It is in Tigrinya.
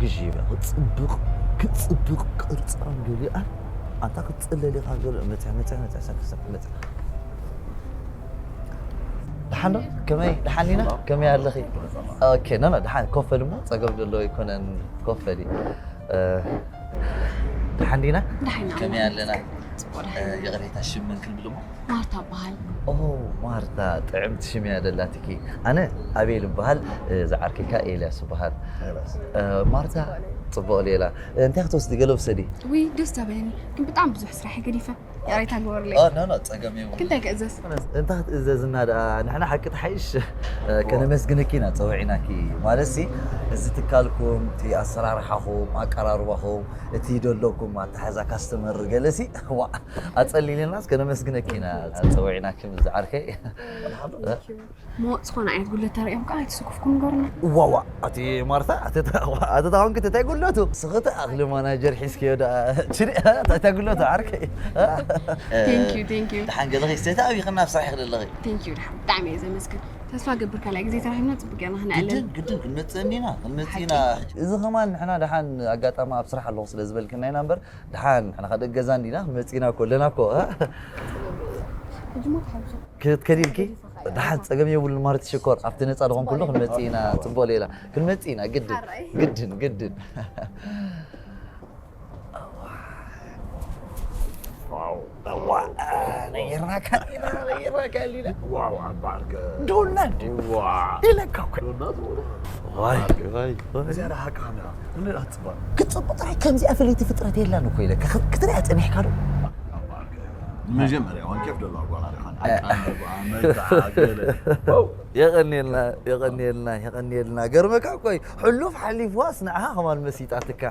ግዢ ይበል። ክጽብቕ፣ ክጽብቕ ቅርጻ እንዲልኣን ኣንታ ክትጽለል ኢኻ ገለ መጽያ፣ መጽያ፣ መጽያ፣ ሰፍ፣ ሰፍ፣ መጽያ። ደሓን ዶ? ከመይ፣ ደሓን ዲና? ከመይ ኣለኺ? ኦኬ፣ ኖ፣ ኖ፣ ደሓን። ኮፍ በል እሞ፣ ጸገም ዘለዎ ኣይኮነን። ኮፍ በሊ። እ፣ ደሓን ዲና? ደሓን ኢና። ከመይ ኣለና? ጽቡቕ፣ እ፣ ደሓን ኢና። ይቕሬታ፣ ሽም መን ክንብል እሞ? ማርታ እበሃል። ኦ፣ ማርታ፣ ጥዕምቲ ሽም እያ ደላትኪ። ኣነ ኣቤል እበሃል፣ እ፣ ዝዓርከይ ከኣ ኤልያስ እበሃል። ኤልያስ። እ፣ ማርታ፣ ጽቡቕ ሌላ። እ፣ እንታይ ክትወስዲ? ገለ ውሰዲ። ውይ፣ ደስ ዳበለኒ፣ ግን ብጣዕሚ ብዙሕ ስራሕ እዩ ገዲፈ። ይቕሬታ ግበሩለይ። ኦ፣ ኖ፣ ኖ፣ ጸገም የብሉን። ክንታይ ክእዘዝ? እንታይ ክትእዘዝና ደኣ? ንሕና ሓቂ ትሓይሽ፣ እ፣ ከነመስግነኪ ኢና ጸዊዕናኪ። ማለትሲ፣ እዚ ትካልኩም፣ እቲ ኣሰራርሓኹም፣ ኣቀራርባኹም፣ እቲ ደለኩም ኣተሓዛ ካስተመር ገለሲ፣ ዋእ፣ ኣጸሊልናስ ከነመስግነኪ ኢና ጸዊዕናኪ ምስ ዝዓርከይ። እሞ ዝኾነ ዓይነት ጉድለት ተረእዮም ከዓ ኣይትስኩፍኩም ንገሩና። ዋዋ፣ ኣቲ ማርታ፣ ኣቲ ታ-፣ ኣቲ ታውን ክትታይ ጉድለቱ? ስኽቲ ኣኽሊ ማናጀር ሒዝክዮ ደኣ፣ ችዲ፣ እንታይ ጉድለቱ ዓርከይ? Thank you, thank you። ደሓን ገለኺ፣ ስተይቲ ኣብይኽና ኣብ ስራሕ ይኽደለኺ? Thank you፣ ደሓን። ብጣዕሚ እየ ዘመስግን። ተስፋ ገብር ካልኣይ ግዜ ተራኺብና ጽቡቅ ጌርና ክንዕልል። ግድን፣ ግድን፣ ክንመጽእ እንዲና፣ ክንመጽእ ኢና። ሓቂ። እዚ ኸማን ንሕና ደሓን ኣጋጣሚ ኣብ ስራሕ ኣለኹ ስለ ዝበልክና ኢና እምበር፣ ደሓን ንሕና ከደገዛ እንዲና፣ ክንመጽእ ኢና እኮ ኣለና እኮ፣ እ? ሕጂ እሞ ተሓጉሰ። ክትከዲ ኢልኪ? ደሓን ጸገም የብሉን ማርቲ ሽኮር፣ ኣብቲ ነጻ ዝኾንኩሉ ክንመጽእ ኢና፣ ጽቡቅ ሌላ። ክንመጽእ ኢና፣ ግድን፣ ሓራይ። ግድን፣ ግድን። ዋው፣ ዋው፣ ነይርናካ፣ ነይርናካ፣ ነይርናካ፣ ሊና። ዋው፣ ኣባርከ። ዶና እንዲ። ዋ። ኢለካ እኮ። ዶና ትብሎ። ዋይ፣ ዋይ፣ ዋይ። እዚኣ ደኣ ሓቅኻ እንዲኻ። እንዴት ኣትጽባእ? ክትጽብቕ ጥራይ ከምዚኣ ፍልይቲ ፍጥረት የላን እኮ ኢለካ። ክት-፣ ክትሪኣ ጸኒሕካ ዶ? ኣባርከ። ንመጀመርያ እዋን ኬፍ ዘለዋ ጓል ኣሪኻ። ኣቃንባ፣ መልክዓ፣ ገለ። ዋው። የቐንየልና፣ የቐንየልና፣ የቐንየልና። ገርመካ እኮ እዩ። ሕሉፍ ሓሊፍዋስ ንዓኻ ከማን መሲጣትካ።